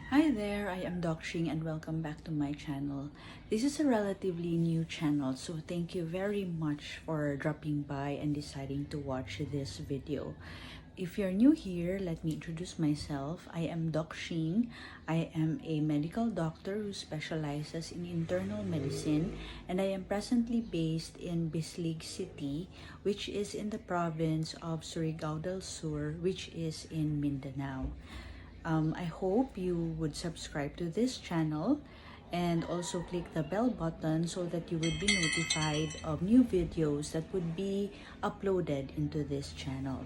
Hi there, I am Doc Shing and welcome back to my channel. This is a relatively new channel, so thank you very much for dropping by and deciding to watch this video. If you're new here, let me introduce myself. I am Doc Shing. I am a medical doctor who specializes in internal medicine, and I am presently based in Bislig City, which is in the province of Surigao del Sur, which is in Mindanao. I hope you would subscribe to this channel and also click the bell button so that you would be notified of new videos that would be uploaded into this channel.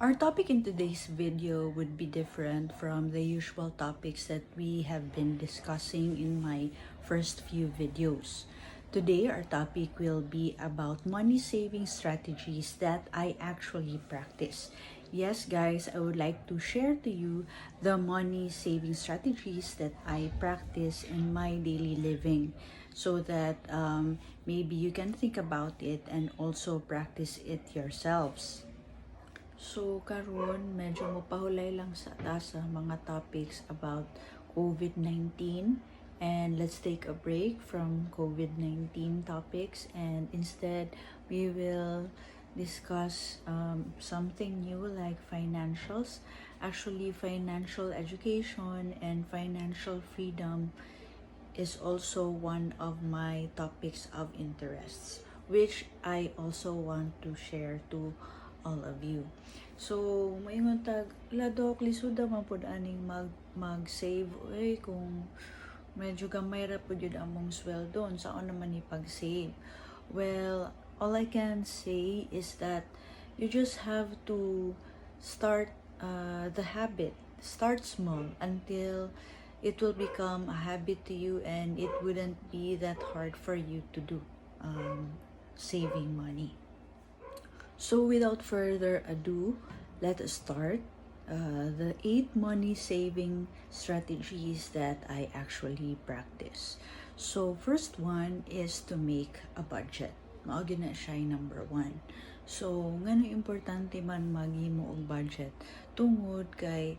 Our topic in today's video would be different from the usual topics that we have been discussing in my first few videos. Today, our topic will be about money saving strategies that I actually practice. Yes, guys, I would like to share to you the money saving strategies that I practice in my daily living so that maybe you can think about it and also practice it yourselves. So karon medyo mopahulay lang sa ta sa mga topics about COVID-19, and let's take a break from COVID-19 topics and instead we will discuss something new like financials. Actually, financial education and financial freedom is also one of my topics of interests, which I also want to share to all of you. So, maingon tag, "La, Dok, lisod man pud aning mag-save oy kung medyo gamay ra pud jud among sweldo, unsaon naman ni pag-save?" Well, all I can say is that you just have to start the habit. Start small until it will become a habit to you and it wouldn't be that hard for you to do saving money. So without further ado, let us start the eight money saving strategies that I actually practice. So first one is to make a budget. Mao gyud na siya yung number one. So ngano importante man maghimo og budget? Tungod kay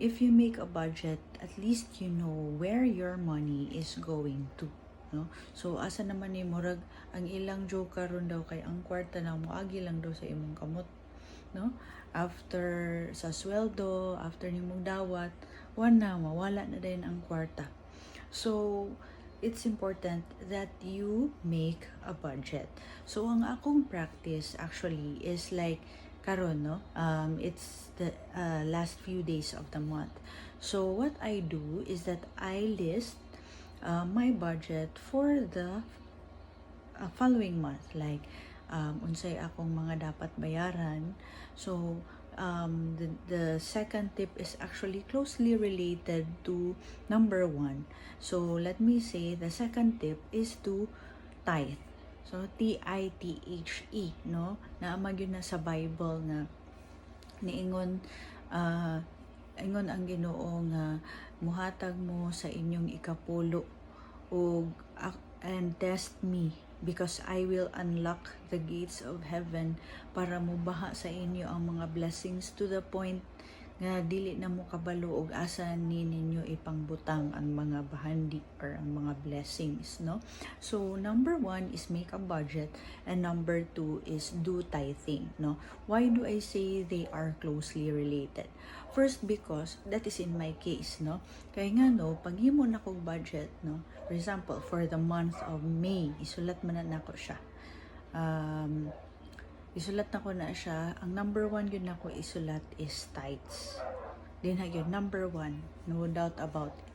if you make a budget, at least you know where your money is going to. No? So asa naman ni murag ang ilang joke karon daw kay ang kwarta na moagi lang daw sa imong kamot, no? After sa sweldo, after nimong dawat, wala, mawala na din ang kwarta. So it's important that you make a budget. So ang akong practice actually is like karon, no, it's the last few days of the month. So what I do is that I list my budget for the following month, like unsay akong mga dapat bayaran. So the second tip is actually closely related to number one. So let me say the second tip is to tithe. So tithe, no? Naa man gyud na sa Bible nga niingon ingon ang Ginoo nga muhatag mo sa inyong ikapulo ug and test me because I will unlock the gates of heaven para mubaha sa inyo ang mga blessings to the point nga dili na mo kabalo og asa ni ninyo ipangbutang ang mga bahandi or ang mga blessings, no? So number one is make a budget and number two is do tithing, no? Why do I say they are closely related? First, because that is in my case, no? Kay nga no, pag himo na kog budget, no, for example, for the month of May, isulat man na nako siya. Isulat nako na siya. Ang number one gyud nako isulat is tithes. Dinha gyud number one, no doubt about it.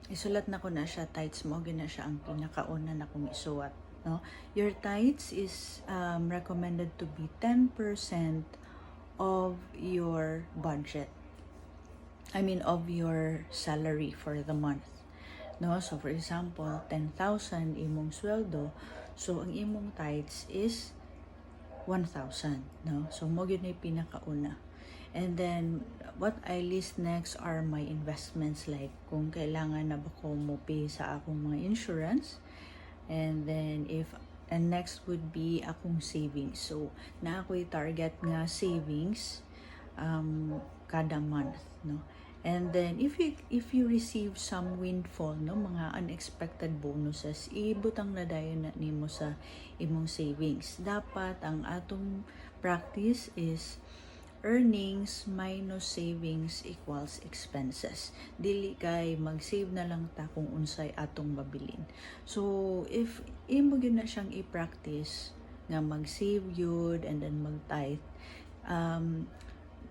Isulat nako na siya tithes, mao gyud na siya ang pinakauna nakong isuwat, no? Your tithes is recommended to be 10% of your budget. I mean, of your salary for the month. No? So for example, 10,000 imong sweldo, so ang imong tithes is 1,000, no? So mao gyud na yung pinakauna. And then what I list next are my investments, like kung kailangan na ba ko mo pay sa akong mga insurance. And then if and next would be akong savings. So naa ko'y target nga savings kada month, no? And then if you receive some windfall, no, mga unexpected bonuses, ibutang na dayon na nimo sa imong savings. Dapat ang atong practice is earnings minus savings equals expenses. Dili kay mag-save na lang ta kung unsay atong mabilin. So if imo gyud na siyang i-practice nga mag-save gyud and then mag-tithe,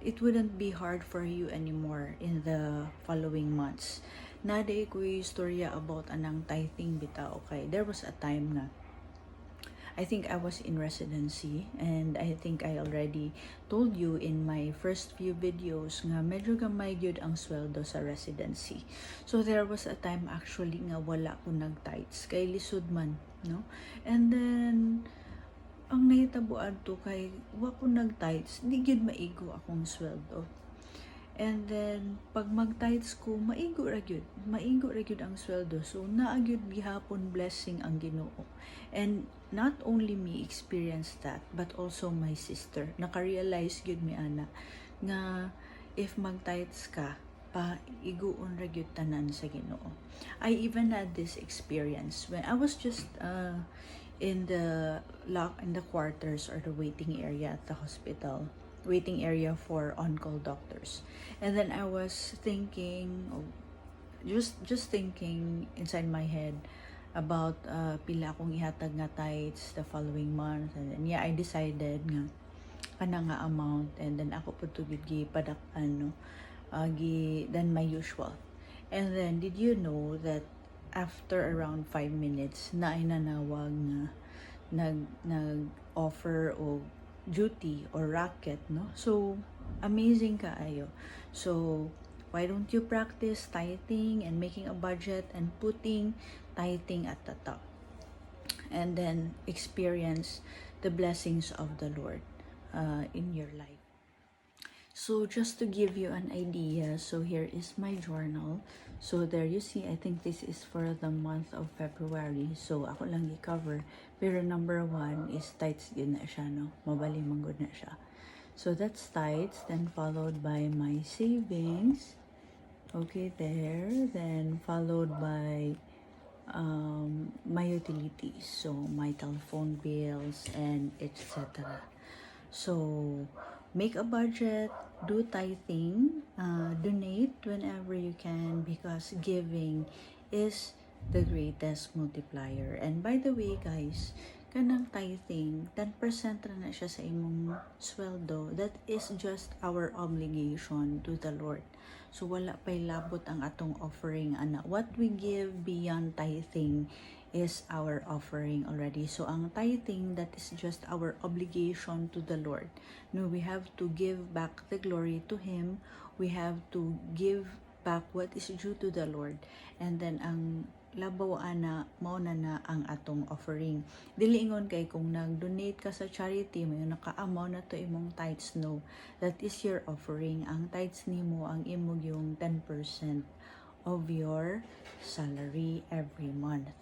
it wouldn't be hard for you anymore in the following months. Naa diay ko'y istorya about anang tithing bitaw, okay. There was a time nga I think I was in residency, and I think I already told you in my first few videos nga medyo gamay gyud ang sweldo sa residency. So there was a time actually nga wala ko nag-tithes kay lisod man, no? And then ang nahitabo adto kay wa ko nag-tithes, di gyud maigo akong sweldo. And then pag mag-tithes ko, maigo ra gyud. Maigo ra gyud ang sweldo. So naa gyud gihapon blessing ang Ginoo. And not only me experienced that, but also my sister. Naka-realize gyud mi ana nga if mag-tithes ka, pa iguon ra gyud tanan sa Ginoo. I even had this experience when I was just in the quarters or the waiting area at the hospital, waiting area for on-call doctors. And then I was thinking, oh, just thinking inside my head about pila akong ihatag nga tithes the following month. And then, yeah, I decided nga kana nga amount, and then ako pud to gid gipadak ano gi than my usual. And then did you know that after around 5 minutes, naay nanawag nga nag offer og duty or racket, no? So amazing kaayo. So why don't you practice tithing and making a budget and putting tithing at the top and then experience the blessings of the Lord in your life? So just to give you an idea, so here is my journal. So there you see, I think this is for the month of February. So ako lang i-cover. Pero number one is tithes gyud na siya, no? Mabali man gud na siya. So that's tithes, then followed by my savings. Okay, there. Then followed by my utilities. So my telephone bills and etc. So make a budget, do tithing, donate whenever you can, because giving is the greatest multiplier. And by the way, guys, kanang tithing, 10% ra na siya sa imong sweldo. That is just our obligation to the Lord. So wala pa'y labot ang atong offering ana. What we give beyond tithing is our offering already. So ang tithing, that is just our obligation to the Lord. No, we have to give back the glory to Him. We have to give back what is due to the Lord. And then ang labaw ana, mao na na ang atong offering. Dili ingon kay kung nag-donate ka sa charity, may naka-amaw na to imong tithes. No, that is your offering. Ang tithes nimo ang imo yung 10% of your salary every month.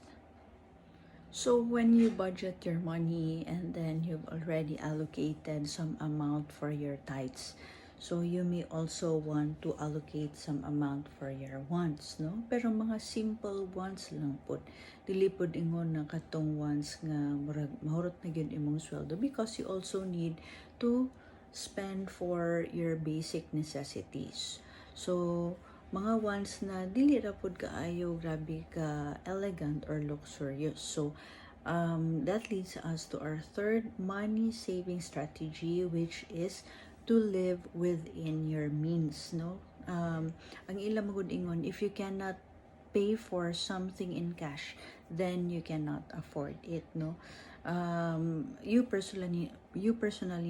So when you budget your money and then you've already allocated some amount for your tithes, so you may also want to allocate some amount for your wants, no? Pero mga simple wants lang pud. Dili pud ingon na katong wants nga murag mahurot na gyud imong sweldo, because you also need to spend for your basic necessities. So mga wants na dili ra pud kaayo grabe ka elegant or luxurious. So that leads us to our third money saving strategy, which is to live within your means, no? Ang ila magud ingon, if you cannot pay for something in cash, then you cannot afford it, no? You personally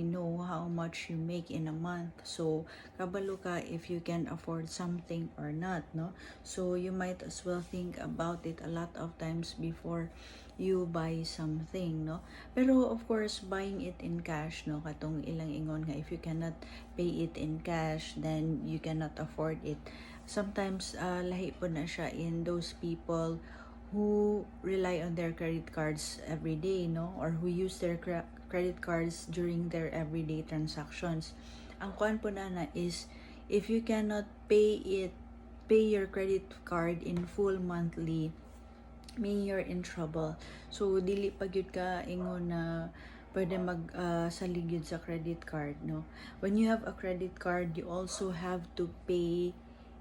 know how much you make in a month, so kabalo ka if you can afford something or not, no? So you might as well think about it a lot of times before you buy something, no? Pero of course, buying it in cash, no, katong ilang ingon nga if you cannot pay it in cash, then you cannot afford it, sometimes lahi pud na siya in those people who rely on their credit cards every day, no? Or who use their credit cards during their everyday transactions. Ang kuan pud na na is If you cannot pay it, pay your credit card in full monthly, mean you're in trouble. So dili pa gyud ka ingon na pwede mag salig gyud sa credit card, no? When you have a credit card, you also have to pay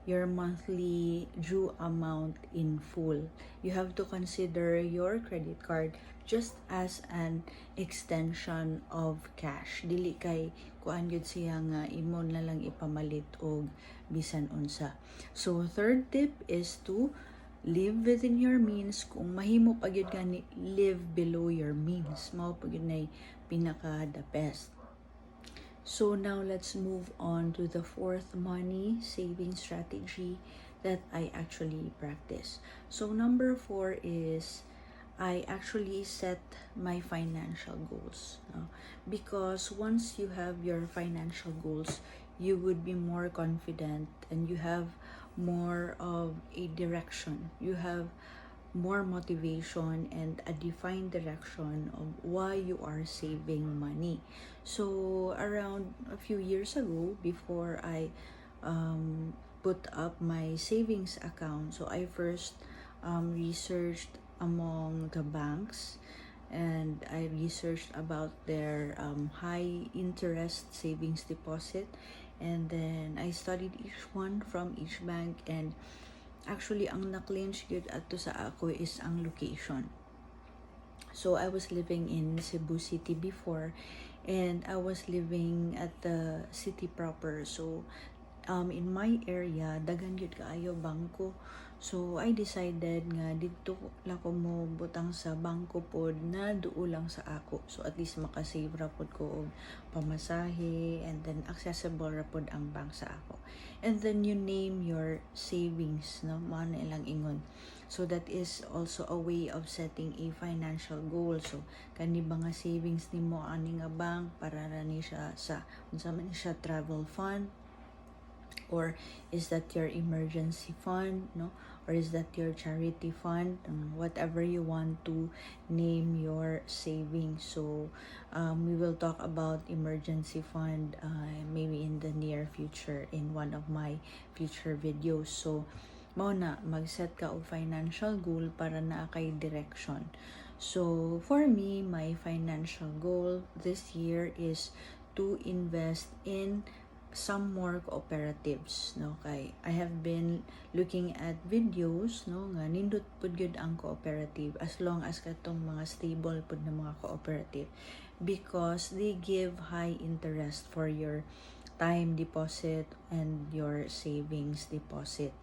your monthly due amount in full. You have to consider your credit card just as an extension of cash. Dili kay kuan gyud siya nga imo na lang ipamalit og bisan unsa. So third tip is to live within your means. Kung mahimo pa gyud gani, live below your means. Mao pa gyud nay pinaka the best. So now let's move on to the fourth money saving strategy that I actually practice. So number four is I actually set my financial goals, no? Because once you have your financial goals, you would be more confident and you have more of a direction. You have more motivation and a defined direction of why you are saving money. So around a few years ago, before I put up my savings account, so I first researched among the banks and I researched about their high interest savings deposit, and then I studied each one from each bank, and actually ang na-clinch gyud ato sa ako is ang location. So I was living in Cebu City before and I was living at the city proper. So in my area, daghan gyud kaayo bangko. So I decided nga didto lang ko mo butang sa bangko pod na duol lang sa ako. So at least makasave ra pod ko og pamasahe and then accessible ra pod ang bank sa ako. And then you name your savings, no? Mao na ilang ingon. So that is also a way of setting a financial goal. So kani ba nga savings nimo ani nga bank, para ra ni siya sa unsa man ni siya, travel fund, or is that your emergency fund, no, or is that your charity fund, whatever you want to name your savings. So we will talk about emergency fund maybe in the near future in one of my future videos. So mao na, mag-set ka og financial goal para naa kay direction. So for me, my financial goal this year is to invest in some more cooperatives, no, kay I have been looking at videos, no, nga nindot pud gyud ang cooperative as long as katong mga stable pud na mga cooperative, because they give high interest for your time deposit and your savings deposit.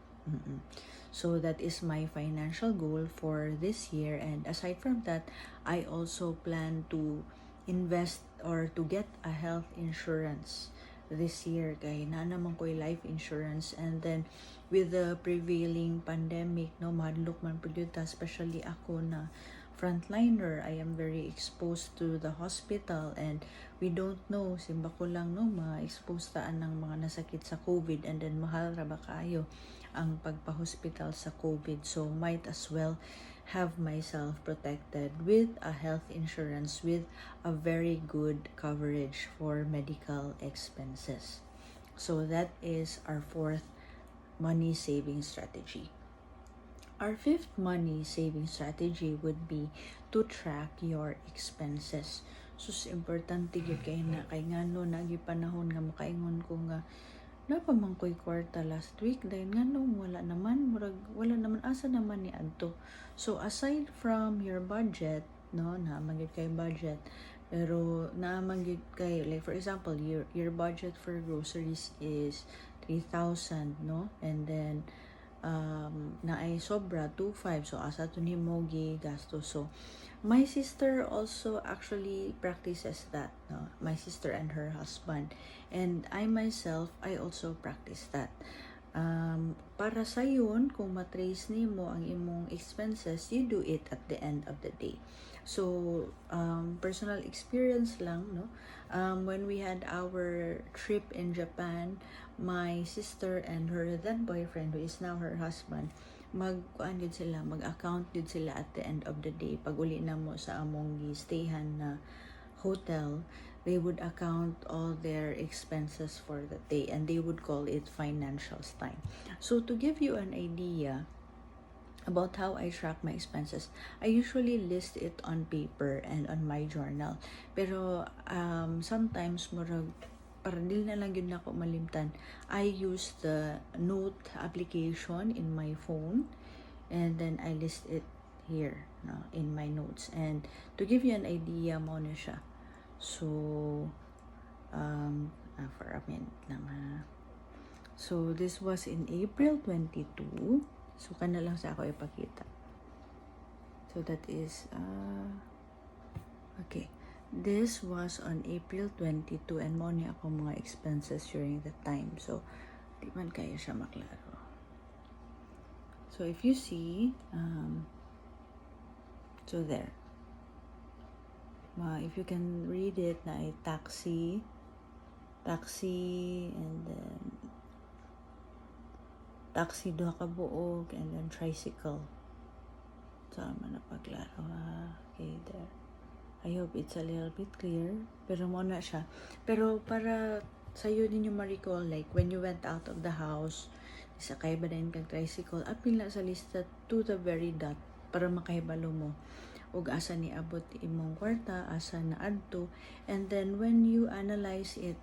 So that is my financial goal for this year, and aside from that, I also plan to invest or to get a health insurance this year kay naa naman ko'y life insurance, and then with the prevailing pandemic, no, mahadlok man pud gyud ta, especially ako na frontliner. I am very exposed to the hospital and we don't know, simba ko lang, no, ma-expose ta ng mga nasakit sa COVID, and then mahal ra ba kaayo ang pagpa-hospital sa COVID. So might as well have myself protected with a health insurance with a very good coverage for medical expenses. So that is our fourth money saving strategy. Our fifth money saving strategy would be to track your expenses. Sus, importante gyud kay na, kay ngano naay panahon nga makaingon ko nga naa pa man ko'y kwarta last week, dahil nganong wala naman, murag wala naman, asa naman ni adto? So aside from your budget, no, naa man gyud kay budget, pero naa man gyud kay, like for example, your budget for groceries is 3,000, no, and then naay sobra 2.5, so asa to nimo gi gasto? So my sister also actually practices that, no, my sister and her husband, and I myself, I also practice that para sayon kung matrace nimo ang imong expenses, you do it at the end of the day. So personal experience lang, no, when we had our trip in Japan, my sister and her then boyfriend, who is now her husband, mag kuan gyud sila, mag-account gyud sila at the end of the day. Pag uli namo sa among gi-stayhan na hotel, They would account all their expenses for the day and they would call it financials time. So to give you an idea about how I track my expenses, I usually list it on paper and on my journal. Pero sometimes, murag para dili na lang gyud nako malimtan, I use the note application in my phone and then I list it here, no, in my notes. And to give you an idea, mao na siya. So, for a minute lang ha. So, this was in April 22. So, kana lang sa ako ipakita. So, that is, okay. This was on April 22 and mao ni ako mga expenses during the time. So, di man kaayo siya maklaro. So, if you see, so there. If you can read it, naay taxi, taxi, and then taxi duha ka buok, and then tricycle. So, man na pagklaro ha. Okay, there. I hope it's a little bit clear. Pero mao na siya. Pero para sayo ninyo ma-recall, like when you went out of the house, sakay ba din kag tricycle, apil na sa lista to the very dot para makahibalo mo ug asa ni abot imong kwarta, asa na adto. And then when you analyze it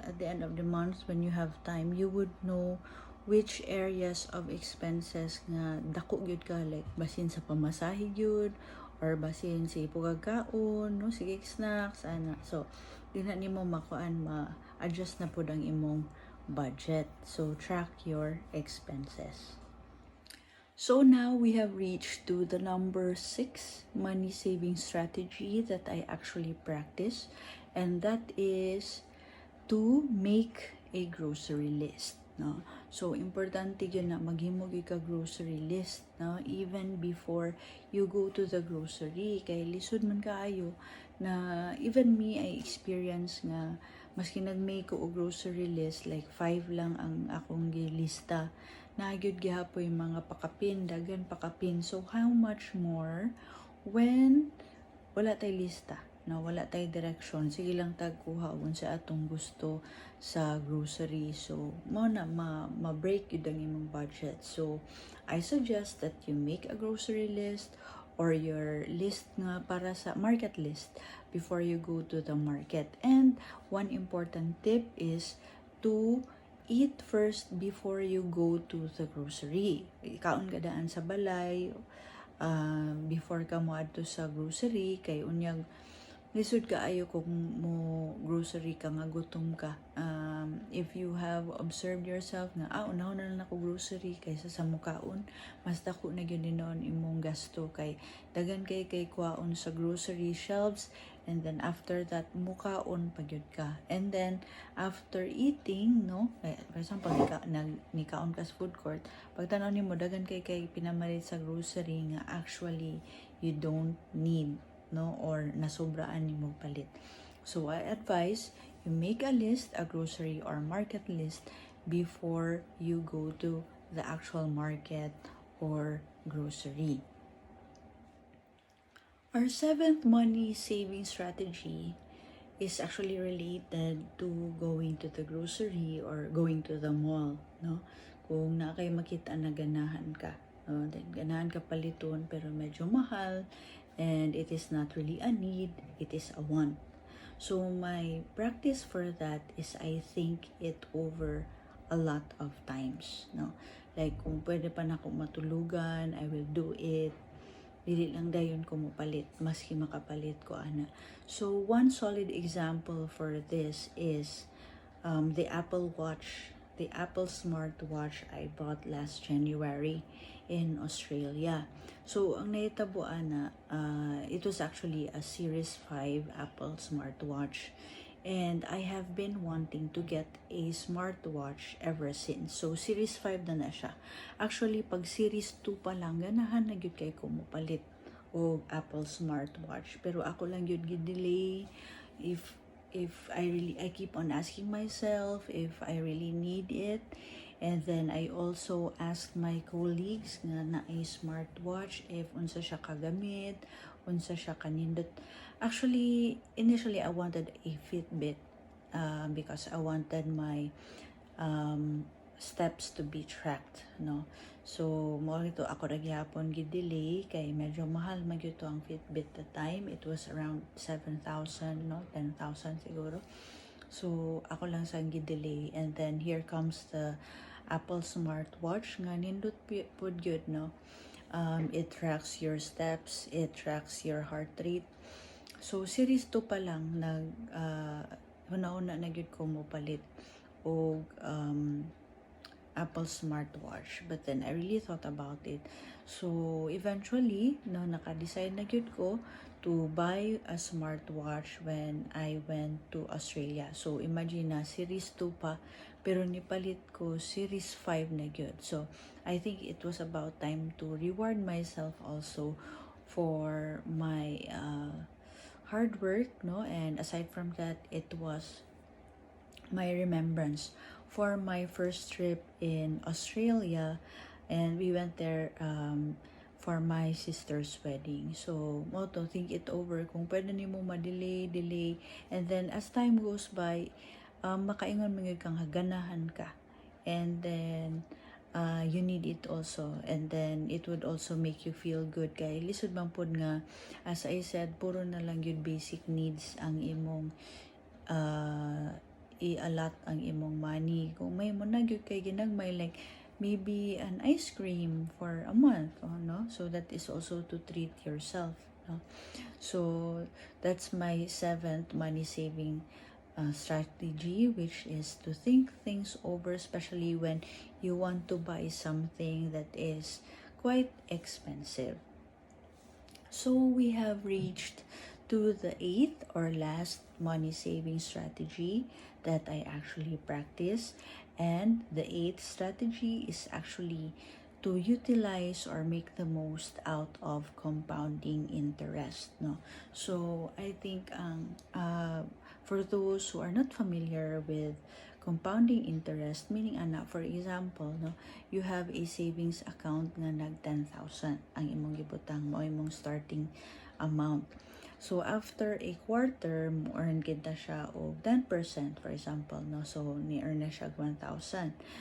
at the end of the month, when you have time, you would know which areas of expenses nga dako gyud ka, like basin sa pamasahe gyud or basin sa pagkaon, no, sige, snacks ana. So di na nimo makuan, ma-adjust na pud ang imong budget. So track your expenses. So now we have reached to the number six money saving strategy that I actually practice, and that is to make a grocery list. No? So, importante gyud na maghimo gyud ka grocery list, no? Even before you go to the grocery. Kay lisod man kaayo na even me, I experience nga maski nag-make ko og grocery list, like five lang ang akong gilista, naa gyud gihapoy mga pakapin, daghan pakapin. So how much more when wala tay lista, no, wala tay direction, sige lang tag kuha unsa atong gusto sa grocery? So mao na ma ma-break gyud ang imong budget. So I suggest that you make a grocery list or your list nga para sa market list before you go to the market. And one important tip is to eat first before you go to the grocery. Kaon ka daan sa balay before ka moadto sa grocery kay unyag lisod kaayo kung mo grocery ka nga gutom ka. If you have observed yourself nga, "Ah, unahon na lang ako grocery kaysa sa mukaon," mas dako na gyud noon imong gasto kay daghan kay kuhaon sa grocery shelves, and then after that mukaon pa gyud ka. And then after eating, no, eh, for example, nikaon ka sa food court, pagtan-aw nimo, daghan kay pinamalit sa grocery nga actually you don't need, no, or nasobraan nimo palit. So I advise you make a list, a grocery or market list, before you go to the actual market or grocery. Our seventh money saving strategy is actually related to going to the grocery or going to the mall, no? Kung naa kay makita na ganahan ka, no? Then ganahan ka paliton pero medyo mahal and it is not really a need, it is a want. So my practice for that is I think it over a lot of times, no? Like kung pwede pa nako matulugan, I will do it. Dili lang dayon ko mopalit maski makapalit ko ana. So one solid example for this is the Apple Watch, the Apple Smartwatch I bought last January in Australia. So ang nahitabo ana, it was actually a Series 5 Apple Smartwatch. And I have been wanting to get a smartwatch ever since. So, Series 5 na na siya. Actually, pag Series 2 pa lang, ganahan na gyud kay ko mopalit og Apple Smartwatch. Pero ako lang gyud gi-delay if I really, I keep on asking myself if I really need it. And then I also ask my colleagues nga naay smartwatch if unsa siya kagamit, Unsa siya kanindot. Actually, initially I wanted a Fitbit because I wanted my steps to be tracked, no? So mao to ako ra gihapon gi-delay kay medyo mahal man gyud to ang Fitbit the time. It was around 7,000, no? 10,000 siguro. So ako lang sang gi-delay and then here comes the Apple smartwatch nga nindot pud gyud, no? It tracks your steps, it tracks your heart rate. So series 2 pa lang, nag huna-huna na gyud ko mo palit og Apple smartwatch. But then I really thought about it. So eventually, no, naka-decide na gyud ko to buy a smartwatch when I went to Australia. So imagine na series 2 pa pero nipalit ko series 5 na gyud. So I think it was about time to reward myself also for my hard work, no? And aside from that, it was my remembrance for my first trip in Australia, and we went there for my sister's wedding. So, mao to, think it over. Kung pwede nimo ma-delay, delay. And then, as time goes by, makaingon man gyud kang ganahan ka. And then, you need it also. And then, it would also make you feel good. Kay lisod man pod nga, as I said, puro na lang yun basic needs ang imong i-allot ang imong money. Kung may mo na gyud kay ginagmay, like maybe an ice cream for a month, oh, no? So that is also to treat yourself, no? So that's my seventh money saving strategy, which is to think things over, especially when you want to buy something that is quite expensive. So we have reached to the eighth or last money saving strategy that I actually practice. And the eighth strategy is actually to utilize or make the most out of compounding interest, no? So I think for those who are not familiar with compounding interest, meaning ana, for example, no, you have a savings account nga nag 10,000 ang imong gibutang mo, imong starting amount. So after a quarter, mo earn kita siya og 10%, for example, no? So ni earn na siya 1,000.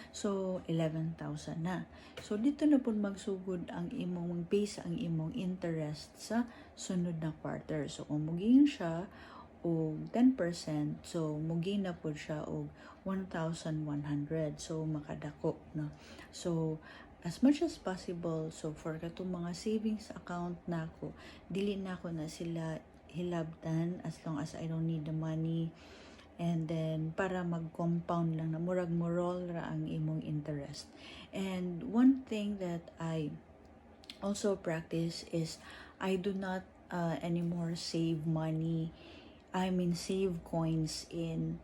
So 11,000 na. So dito na pud magsugod ang imong base, ang imong interest sa sunod na quarter. So kung mugain siya og 10%, so mugain na pud siya og 1,100. So makadako, no? So as much as possible, so for katong mga savings account nako, dili nako na sila hilabtan as long as I don't need the money, and then para mag-compound lang na, murag mo roll ra ang imong interest. And one thing that I also practice is I do not anymore save money, I mean, save coins in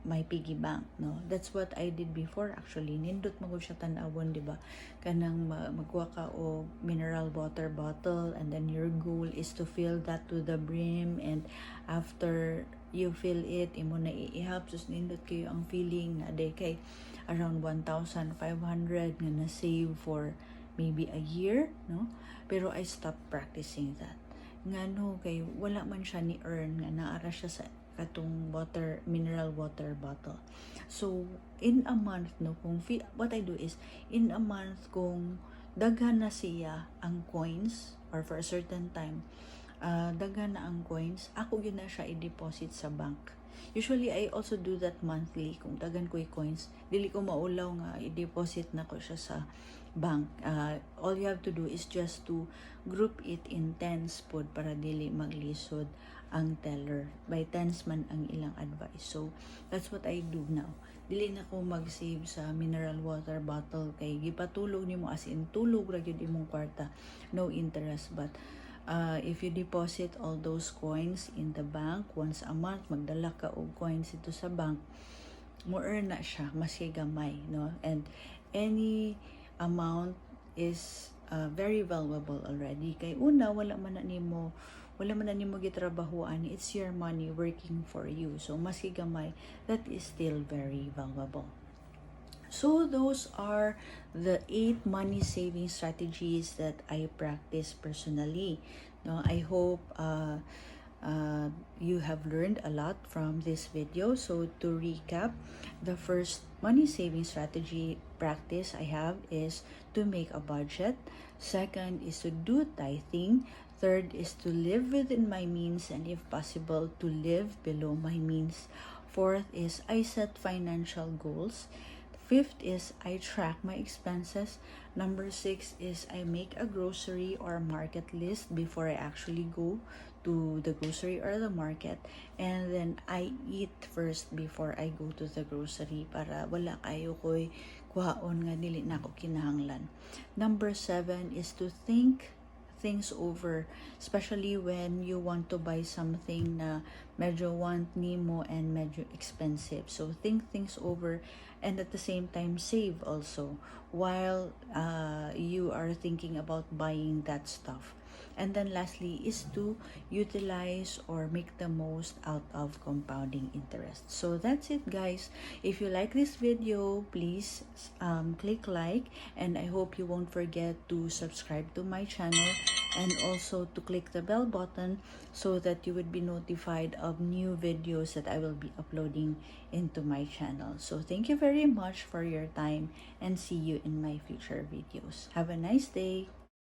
my piggy bank, no? That's what I did before, actually. Nindot man gud siya tan-awon, di ba? Kanang magkuha ka og mineral water bottle and then your goal is to fill that to the brim, and after you fill it, imo na iihap. Sus, nindot kayo ang feeling na day kay around 1,500 nga na save for maybe a year, no? Pero I stopped practicing that. Ngano? Kay wala man siya ni earn nga naara siya sa katong water mineral water bottle. So in a month, no, kung what I do is, in a month, kung daghan na siya ang coins or for a certain time, daghan na ang coins, ako gyud na siya i-deposit sa bank. Usually I also do that monthly. Kung daghan ko'y coins, dili ko maulaw nga i-deposit na ko siya sa bank. All you have to do is just to group it in tens pod para dili maglisod ang teller. By tens man ang ilang advice. So, that's what I do now. Dili na ko mag-save sa mineral water bottle kay gipatulog nimo, as in tulog ra gyud imong kwarta. No interest. But if you deposit all those coins in the bank once a month, magdala ka og coins ito sa bank, mo earn na siya maski gamay, no? And any amount is very valuable already kay una, wala man na nimo gitrabahuan. It's your money working for you. So maski gamay, that is still very valuable. So those are the eight money saving strategies that I practice personally. No, I hope you have learned a lot from this video. So to recap, the first money saving strategy practice I have is to make a budget. Second is to do tithing. Third is to live within my means and, if possible, to live below my means. Fourth is I set financial goals. Fifth is I track my expenses. Number six is I make a grocery or market list before I actually go to the grocery or the market. And then I eat first before I go to the grocery para wala kaayo ko'y kuhaon nga dili nako kinahanglan. Number seven is to think things over, especially when you want to buy something na medyo want nimo and medyo expensive. So think things over and at the same time save also while you are thinking about buying that stuff. And then lastly is to utilize or make the most out of compounding interest. So that's it, guys. If you like this video, please click like, and I hope you won't forget to subscribe to my channel and also to click the bell button so that you would be notified of new videos that I will be uploading into my channel. So thank you very much for your time and see you in my future videos. Have a nice day.